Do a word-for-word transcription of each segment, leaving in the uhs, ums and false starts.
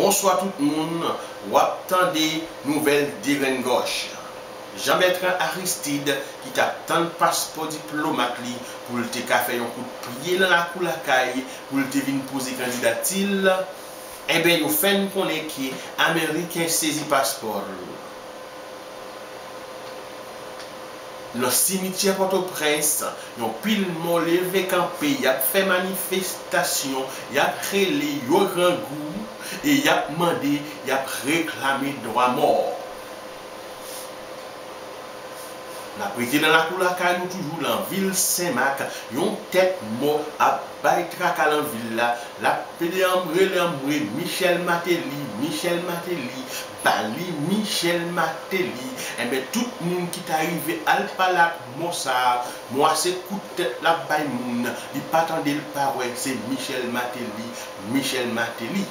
Bonswa tout moun, w ap tande nouvèl Derengòch. Jean Bertrand Aristide, ki t ap tann paspò diplomat li pou l te ka fè yon kout pye nan lakou lakay, pou l te vin poze kandidati l, enben, yo fè n konnen ke Ameriken sezi paspò l. Nan simityè Pòtoprens, yon pil mò leve kanpe, y ap fè manifestasyon, y ap rele, yo grangou, e y ap mande, y ap reklame dwa mò. N ap rete nan lakou lakay nou toujou, nan vil Senmak, yon tèt mò ap bay traka nan vil la, l ap pede anmwe, rele anmwe, Michel Martelly, Michel Martelly, ba li Michel Martelly. Enben, tout moun ki ta rive al pale ak mò sa a, mò a se kout tèt l ap bay moun, li pa tande, l pa wè, se Michel Martelly, Michel Martelly.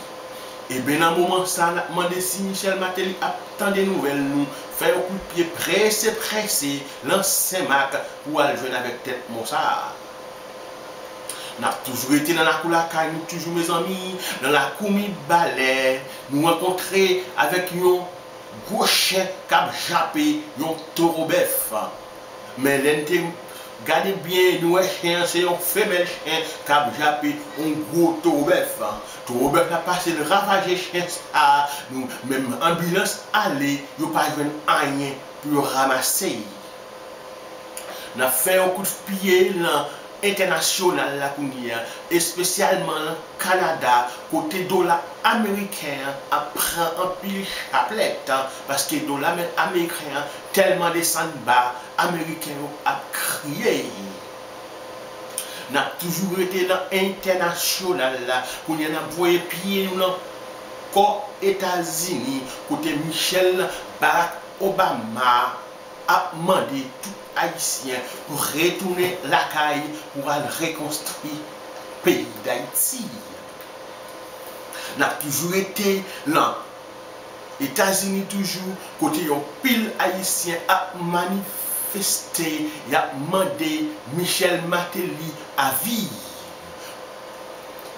Enben, nan moman sa a, n ap mande si Michel Martelly ap tande nouvèl nou, fè yon kout pye prese, prese, nan Senmak pou al jwenn avèk tèt mò sa a. N ap toujou rete nan lakou lakay nou toujou, mezanmi, nan lakou Mibalè, nou rankontre avèk yon gwo chen k ap jape yon towo bèf. Men lè n te gade byen, nou wè chen an se yon femèl chen k ap jape yon gwo towo bèf. Towo bèf la pase, l ravaje chen sa a, nou, menm anbilans ale, yo pa jwenn anyen pou yo ranmase. N ap fè yon kout pye nan entènasyonal la kounye a, espesyalman nan Kanada, kote dola ameriken an ap pran anpil chaplèt, paske dola ameriken an tèlman desann ba, ameriken yo ap kriye. N ap toujou rete nan entènasyonal la, kounye a n ap voye pye nou nan kò Etazini, kote Michel Barack Obama ap mande tout Ayisyen pou retounen lakay pou al rekonstwi peyi Dayiti. N ap toujou rete nan Etazini toujou, kote yon pil Ayisyen ap manifeste, y ap mande Michel Martelly avi.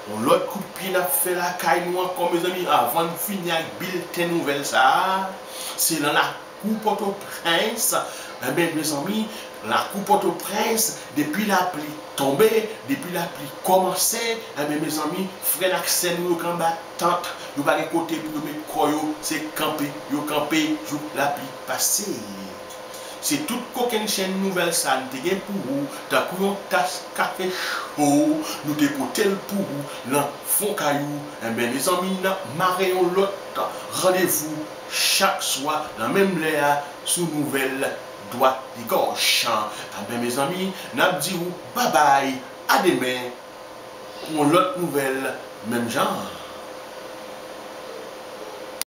Yon lòt kout pye n ap fè lakay nou ankò, mezanmi, avan n fini ak bilten nouvèl sa a, se nan lakou Pòtoprens. Enben, mezanmi, lakou Pòtoprens, depi lapli tonbe, depi lapli kòmanse, enben, mezanmi, frè n ak sè nou yo k anba tant, yo pa gen kote pou yo met kò yo, se kanpe yo kanpe jouk lapli pase. Se tout kokennchenn nouvèl sa a n te gen pou ou, tankou yon tas kafe cho, nou te pote l pou ou nan fon kay ou. Enben, mezanmi, n ap mare yon lòt randevou chak swa nan menm lè a sou nouvèl Dwa de Gòch. Enben, mezanmi, n ap di ou babay, a demen pou yon lòt nouvèl menm jan an.